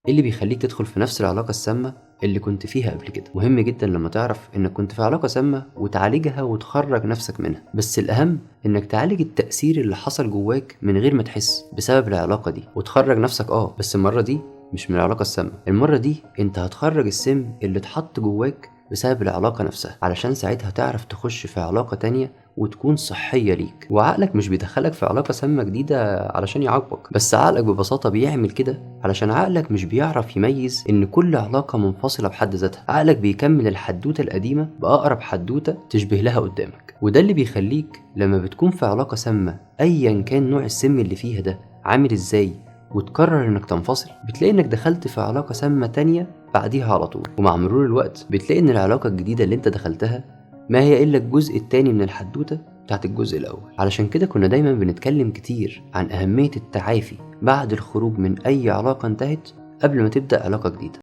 ايه اللي بيخليك تدخل في نفس العلاقة السامة اللي كنت فيها قبل كده؟ مهم جدا لما تعرف انك كنت في علاقة سامة وتعالجها وتخرج نفسك منها، بس الاهم انك تعالج التأثير اللي حصل جواك من غير ما تحس بسبب العلاقة دي وتخرج نفسك. بس المرة دي مش من العلاقة السامة، المرة دي انت هتخرج السم اللي اتحط جواك بسبب العلاقة نفسها، علشان ساعتها تعرف تخش في علاقة تانية وتكون صحية ليك. وعقلك مش بيدخلك في علاقة سامة جديدة علشان يعاقبك، بس عقلك ببساطة بيعمل كده علشان عقلك مش بيعرف يميز إن كل علاقة منفصلة بحد ذاتها. عقلك بيكمل الحدوتة القديمة بأقرب حدوتة تشبه لها قدامك، وده اللي بيخليك لما بتكون في علاقة سامة أيا كان نوع السم اللي فيها ده عامل إزاي وتقرر إنك تنفصل، بتلاقي إنك دخلت في علاقة سامة تانية بعديها على طول. ومع مرور الوقت بتلاقي إن العلاقة الجديدة اللي أنت دخلتها ما هي إلا الجزء التاني من الحدوتة بتاعت الجزء الأول. علشان كده كنا دايما بنتكلم كتير عن أهمية التعافي بعد الخروج من أي علاقة انتهت قبل ما تبدأ علاقة جديدة.